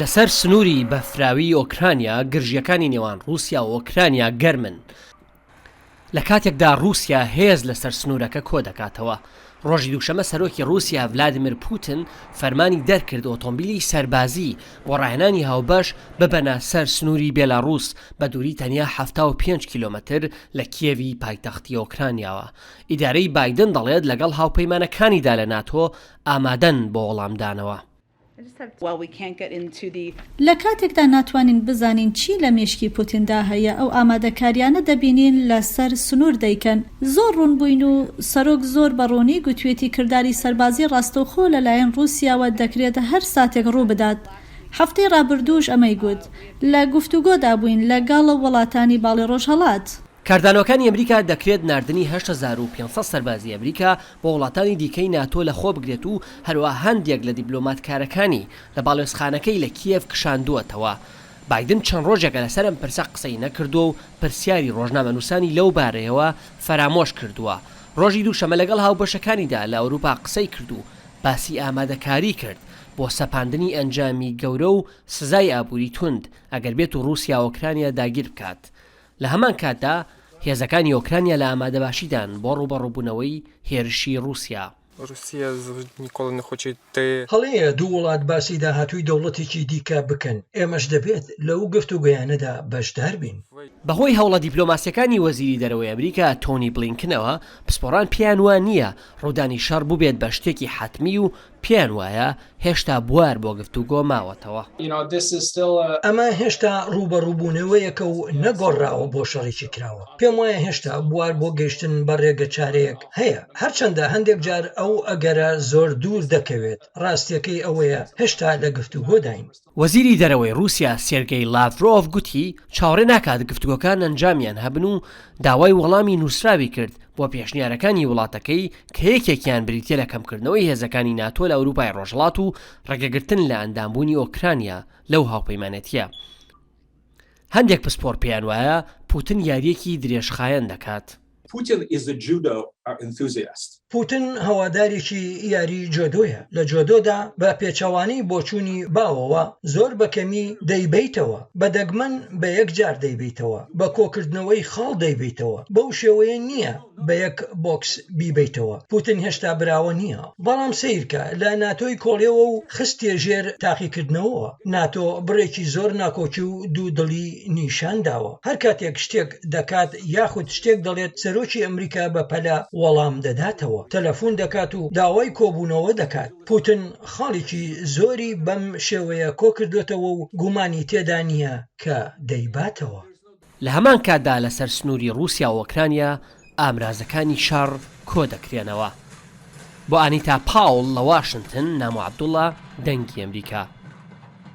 لەسەر سنووری بەفراوی ئۆکرانیا گرژییەکانی نێوان ڕووسیا و ئۆکرانیا گەرمن، لە کاتێکدا ڕووسیا هێز لەسەر سنوورەکە کۆدەکاتەوە. ڕۆژی دووشەمە سەرۆکی ڕووسیا ڤلادیمیر پوتن فەرمانی دەرکرد ئۆتۆمبیلی سەربازی بۆ ڕاهێنانی هاوبەش ببەنە سەر سنووری بێلاڕووس بە دووری تەنیا 75 کیلۆمەتر لە کیێڤی پایتەختی ئۆکرانیاوە. ئیدارەی بایدن دەڵێت لەگەڵ هاوپەیمانەکانیدا لە ناتۆ ئامادەن بۆ وەڵامدانەوە. لە کاتێکدا ناتوانین بزانین چی لە مێشکی پوتیندا هەیە، ئەو ئامادەکارییانە دەبینین لە سەر سنوور دەیکەن. زۆر ڕوون بووین و سەرۆک زۆر بە ڕوونی گوتوێتی کرداری سەربازی ڕاستەوخۆ لە لایەن ڕووسیاوە دەکرێت هەر ساتێک ڕوو بدات. هەفتەی ڕابردووش ئەمەی گوت. لە گفتوگۆدا بووین لە گەڵ وڵاتانی باڵی ڕۆژهەڵات. کاردانەوەکانی ئەمریکا دەکرێت ناردنی 8500 سەربازی ئەمریکا بۆ وڵاتانی دیکەی ناتۆ لەخۆ بگرێت و هەروەها هەندێک لە دیبلۆماتکارەکانی لە باڵیۆزخانەکەی لە کیێڤ کشاندووەتەوە. بایدن چەند ڕۆژێکە لەسەر ئەم پرسە قسەی نەکردووە و پرسیاری ڕۆژنامەنووسانی لەو بارەیەوە فەرامۆش کردووە. ڕۆژی دووشەمە لەگەڵ هاوبەشەکانیدا لە ئەوروپا قسەی کرد و باسی ئامادەکاری کرد بۆ سەپاندنی ئەنجامی گەورە و سزای ئابووری توند ئەگەر بێت و ڕووسیا ئۆکرانیا داگیر بکات. لە هەمان کاتدا هێزەکانی ئۆکرانیا لە ئامادەباشیدان بۆ ڕووبەڕووبوونەوەی هێرشی ڕووسیا. هەڵەیە دوو وڵات باسی داهاتووی دەوڵەتێکی دیکە بکەن، ئێمەش دەبێت لەو گفتوگۆیانەدا بەشدار بین. بەهۆی هەوڵە دیپلۆماسییەکانی وەزیری دەرەوەی ئەمریکا تۆنی بلینکنەوە، پسپۆڕان پێیان وا نییە ڕوودانی شەڕ ببێت بە شتێکی حەتمی و پێیان وایە هێشتا بوار بۆ گفتوگۆ ماوەتەوە. ئەمە هێشتا ڕووبەڕووبوونەوەیەکە و نەگۆڕراوە بۆ شەڕێکی کراوە. پێموایە هێشتا بوار بۆ گەیشتن بە ڕێگەچارەیەک هەیە، هەرچەندە هەندێک جار ئەو ئەگەرە زۆر دوور دەکەوێت. ڕاستییەکەی ئەوەیە هێشتا لە گفتوگۆداین. وەزیری دەرەوەی ڕووسیا سێرگەی لاڤرۆڤ گوتی چاوەڕێ ناکات گفتوگۆکان ئەنجامیان هەبن و داوای وەڵامی نووسراوی کرد بۆ پێشنیارەکانی وڵاتەکەی کە یەکێکیان بریتیە لە کەمکردنەوەی هێزەکانی ناتۆ لە ئەوروپای ڕۆژهەڵات و ڕێگەگرتن لە ئەندامبوونی ئۆکرانیا لەو هاوپەیمانێتیە. هەندێک پسپۆڕ پێیان وایە پوتن یارییەکی درێژخایەن دەکات. Putin is a judo enthusiast. پوتن هەوادارێکی یاری جۆدۆیە، لە جۆدۆدا بە پێچەوانەی بۆچوونی باوەوە زۆر بە کەمی دەیبەیتەوە، بە دەگمەن بە یەک جار دەیبەیتەوە، بە کۆکردنەوەی خاڵ دەیبەیتەوە، بەو شێوەیە نییە بە یەک بۆکس بیبەیتەوە، پوتن هێشتا براوە نییە، بەڵام سەیرکە لە ناتۆی کۆڵیەوە و خستیە ژێر تاقیکردنەوەوە، ناتۆ بڕێکی زۆر ناکۆکی و دوودڵی نیشان داوە، هەر کاتێک شتێک دەکات یاخود شتێک دەڵێت سەرۆکی ئەمریکا بە پەلە وەڵام دەداتەوە، تەلەفون دەکات و داوای کۆبوونەوە دەکات. پوتن خاڵێکی زۆری بەم شێوەیە کۆکردۆتەوە و گومانی تێدا نییە کە دەیباتەوە. لە هەمان کاتدا لەسەر سنووری ڕووسیا و ئۆکرانیا ئامرازەکانی شەڕ کۆدەکرێنەوە. بۆ ئانیتا پاوڵ لە واشنتن، نامۆ عەبدوڵا، دەنگی ئەمریکا.